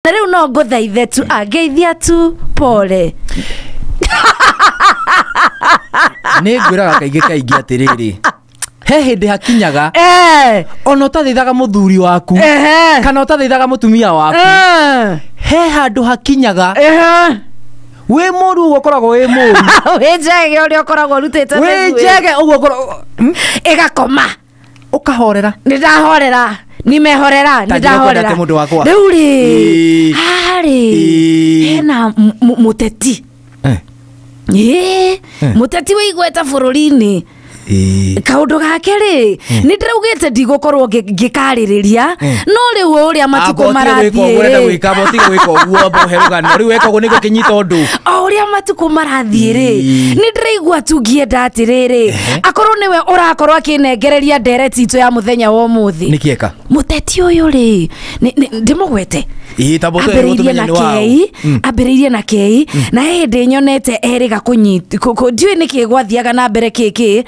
Na rĩu no ngũthaithe tu angeithia tu pole. Nĩ ngwĩraga kaingĩ kaingĩ atĩrĩrĩ, he hĩndĩ hakinyaga ona ũtathaithaga mũthuri waku kana ũtathaithaga mũtumia waku, he handũ hakinyaga wĩ mũru ũguo ũkoragwo wĩ mũru, wĩ njege ũrĩa ũkoragwo ũrutĩte wĩ mĩguĩ. Njege ũguo ũkoragwo ĩgakoma. Ũkahorera. Nĩ ndahorera, nimehorera. Ta nĩ njĩra ndahorera. ũkwendete mũndũ wakwa. Rĩu rĩ, Ĩĩ. harĩ Ĩĩ. hena mũteti. Ĩĩ, mũteti wĩ igweta bũrũri-inĩ. Kaũndũ gake rĩ, nĩ ndĩraugĩte ndigũkorwo ngĩkarĩrĩria, no rĩu o ũrĩa matukũ marathiĩ ũrenda rĩ, gwĩka amba ũtige gwĩka ũguo, amba ũhe rũgano rĩu weka ũguo nĩguo kĩnyita ũndũ. O ũrĩa matukũ marathiĩ rĩ, nĩ ndĩraigua tu ngĩenda atĩrĩrĩ, akorwo nĩwe ũrakorwo akĩnengereria ndereti itũ ya mũthenya wa ũmũthĩ. Nĩ kĩeka? Mũteti ũyũ rĩ, ndĩmũgwete. Ĩĩ, ta mbũtũ ambĩrĩirie tũmenye na nĩ waũ. kei, ambĩrĩirie na kei, na he hĩndĩ nyonete erĩga kũnyita, ndiũĩ nĩkĩ gwathiaga na mbere kĩkĩ,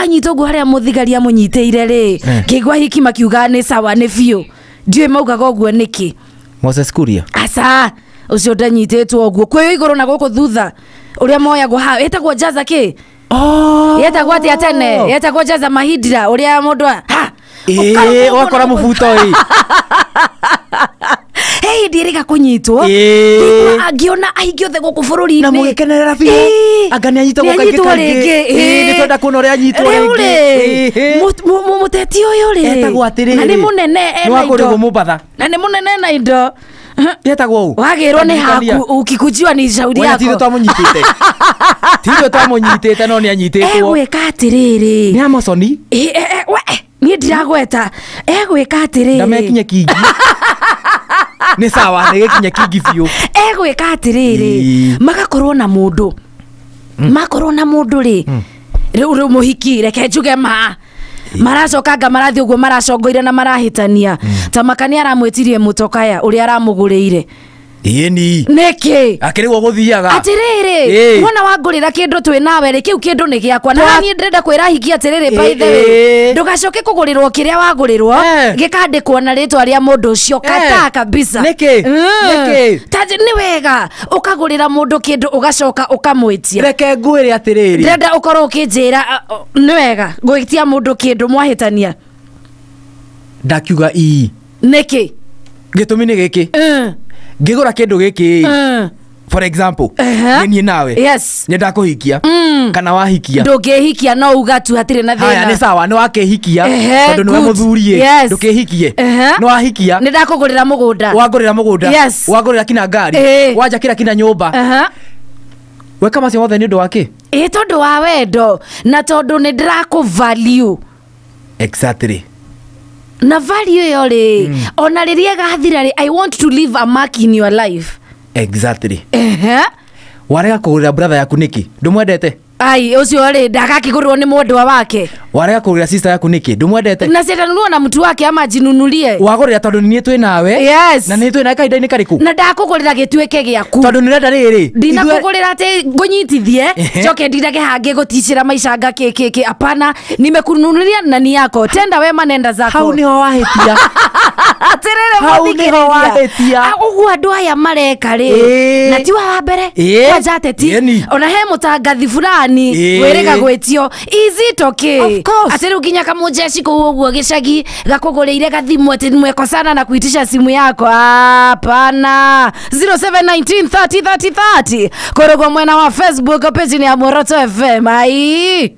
anyita ũguo harĩa mũthigari amũnyitĩire rĩ, ngĩigua hiki makiuga nĩ sawa, nĩ biũ, ndiũĩ maugaga ũguo nĩkĩ. Moses Kuria? Aca, ũcio ndanyitĩtwo ũguo kwĩyo igũrũ na gũkũ thutha ũrĩa moyagwo ha ĩtagwo jaza kĩ, yetagwo atĩa tene, yetagwo jaza mahindira, ũrĩa mũndũ ha Ĩĩ, ũkarũma ũguo ũgakora na gũkũ. mũbuto ĩ. He hĩndĩ ĩrĩga kũnyitwo. Ngĩigua ngĩona aingĩ othe gũkũ bũrũri-inĩ Na mũgĩkenerera biũ. Anga nĩanyitagwo kaingĩ Nĩanyitwo kaingĩ. rĩngĩ. Ĩĩ, nĩtwenda kuona ũrĩa anyitwo Rĩu rĩngĩ. rĩ, Ĩĩ. mũteti ũyũ rĩ, Etagwo atĩrĩrĩ, na nĩ mũnene nĩ ena wa kũrĩa indo. Mombatha. Na nĩ mũnene ena indo. Etagwo ũ? Wagĩrwo nĩ Ndirikania. haku ukikujiwa ni shauri Wena ti ithuĩ yako. twamũnyitĩte, ti ithuĩ twamũnyitĩte, no nĩ anyitĩtwo. Egwĩka atĩrĩrĩ, Nĩ Amazoni. Ĩ, we, niĩ ndiragweta, egwĩka atĩrĩrĩ, Ndamekinye kingi, nĩ sawa, nĩ gĩkinye kingi biũ. Egwĩka atĩrĩrĩ, magakorwo na mũndũ, makorwo na mũndũ rĩ, rĩu mũhiki, reke njuge ma maracokanga marathiĩ ũguo maracongoire na marahĩtania, ta makani aramwĩtirie mũtokaya ũrĩa aramũgũrĩire. Ĩni. Nĩkĩ? Akĩrĩ guo gũthiaga. Atĩrĩrĩ, wona wangũrĩra kĩndũ twĩ nawe rĩ, kĩu kĩndũ nĩ gĩakwa na niĩ ndĩrenda kwĩra hiki atĩrĩrĩ, by the way, ndũgacoke kũgũrĩrwo kĩrĩa wagũrĩrwo gĩkandĩkwo na rĩtwa rĩa mũndũ ũcio, kataa kabisa. Nĩkĩ? Nĩkĩ? Ta nĩ wega ũkagũrĩra mũndũ kĩndũ ũgacoka ũkamwĩtia. Reke ngwĩre atĩrĩrĩ, Ndĩrenda ũkorwo ũkĩnjĩra, nĩ wega gwĩtia mũndũ kĩndũ mwahĩtania? Ndakiuga ii. Nĩkĩ? Gĩtũmi nĩ gĩkĩ, ngĩgũra kĩndũ gĩkĩ, for example, nĩ niĩ nawe, nĩ ndakũhikia kana wahikia. Ndũngĩhikia, no uga tu hatirĩ na Haya, nĩ thĩna. sawa, nĩ wakĩhikia, tondũ nĩwe good. mũthuri ĩ, ndũkĩhikie. Nĩ wahikia. Nĩ ndakũgũrĩra mũgũnda. Wangũrĩra mũgũnda, wangũrĩra kinya ngari, wanjakĩra kinya nyũmba. Weka macio mothe nĩ ũndũ wa kĩ? Ĩ, tondũ wa wendo na tondũ nĩ ndĩrakũ value. Exactly. Na value ĩyo rĩ, ona rĩrĩa ĩgathira rĩ, I want to leave a mark in your life. Exactly. Warega kũgũrĩra brother yaku nĩkĩ? Ndũmwendete? Ai, ũcio rĩ, ndagakĩgũrĩrwo nĩ mwendwa wake. Warega kũgũrĩra sister yaku nĩkĩ? Ndũmwendete? Na ciatanunua na mtu wake ama ajinunulie. Wagũrĩra tondũ nĩ niĩ twĩ nawe. Na nĩ twĩ nawe kahinda-inĩ karĩkũ? Na ndakũgũrĩra gĩtuĩke gĩaku. Tondũ nĩrenda rĩrĩ, Ndinakũgũrĩra atĩ ngũnyitithie, njoke ndindage hangĩ gũticĩra maicanga kĩ, hapana, nimekununulia na ni yako, tenda wema nenda zako. Hau nĩho wahĩtia. Atĩrĩrĩ, Hau nĩho mũthikĩrĩria. wahĩtia. Ah, ũguo andũ aya mareka rĩ, na ti wa mbere, kwanja ateti, ona he mũtangathi fulani wĩrĩga gwĩtio, is it okay? Of course. Atĩ rĩu nginya kamũjeshi kũu ũguo gĩcagi gakũgũrĩire gathimũ atĩ mwekosana na kuitisha simu yako, hapana. 0719 30 30 30 kũrũgwo mwena wa Facebook page ni ya Moroto FM. Ai.